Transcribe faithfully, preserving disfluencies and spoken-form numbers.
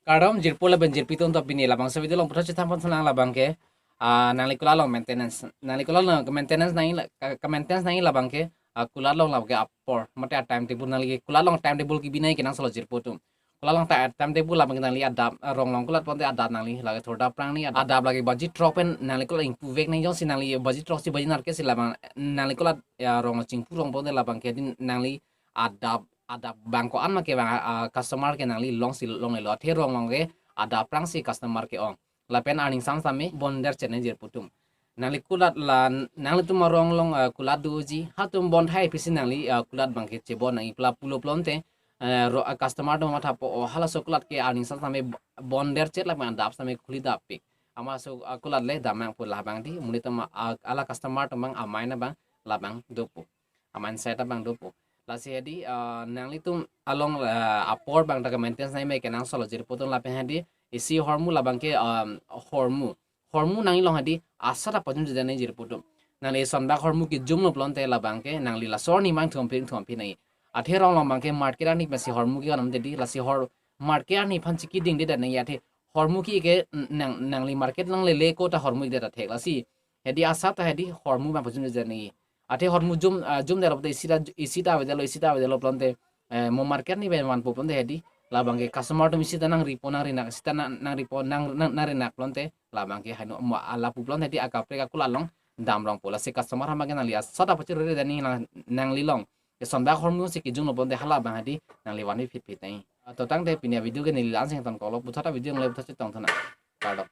Kardom jirpo lapen jirpi atum, to pini labangso video along puthot chethan pon tha nang labang ke, ah, nangli kulat along maintenance. Nangli kulat along maintenance nangji la-, ka-, maintenance nangji labang ke, ah, kulat along labang ke apor. Mate a-timetable nangli kulat along timetable kebi nangji kenangsotlo jirpo atum. Kulat along ta-, timetable labang ke nangli adap, ah, rong along kulat ponte adap nangli lake thurda prang ni adap lake baji throk pen nangli kulat ingpu vek nangji, jongsi nangli baji throk si baji nerkep si labang nangli kulat ya rong chingpu rong ponte labang ke din nangli adap, adap bang ko-an ma ke bang, ah, customer ke nangli longsi longlelo. Athe rong along ke adap prang si customer ke ong. Lapen arni sam same bonder chetne jirpo atum. Nangli kulat la, nanglitum arong along, ah, kulat doji, halatum bon thai pisi nangli, ah, kulat abang ke chebon nangji, pula pulo pulote, eh, ro-, ah, customer atum mathapo, o halaso kulat ke arni sam same b-, bonder chet lapen adap same khuli dappik. Amatso, ah, kulat le damnang pu labang di, monit atum, ah, hala customer atum abang amai na abang labang dopo. Amai side abang dopo. Lasi hedi, ah, nanglitum along, ah, apor abang ta ke maintenance nangji ma kenangsotlo jirpo atum, lapen hedi isi hormu labang ke, um, hormu. Hormu nangji along hedi asat apajum jeje nangji jirpo atum. Nangli eson bak hormu kejumlo pulote labang ke nangli laso arni mang thum phi thum phi nangji. Athe rong along abang ke market arni pensi hormu ke-on amte di, lasi hor-, market arni aphan chiki dingde det nangji, athe hormu ke-ik ke nang, nangli market along lele ko ta hormu-ikde ta thek, lasi hedi asat ta hedi hormu abang pajum jeje nangji. Athe hormu jum, ah, jumdetlo te isi ta, isi ta avedetlo, isi ta avedetlo pulote, eh, mo market arni pen vanpo pulote hedi labang ke customer atum isi ta nangripo nangrinak, isi ta nang, nangripo nang, nang, nangrinak pulote labang ke hanu mo lapu pulote hedi akaprek akulat along damrongpo. Lasi customer atum abang ke nangli asat apachirure dani nang, nangli along eson bak hormu si kejumlo pulote hala abang hedi nangli vanve phit phit nangji. Ah, to tangte pini avideo ke neli la-an si ingtonkoklo, puthot avideo along le puthot chetong tha nang. Kardom.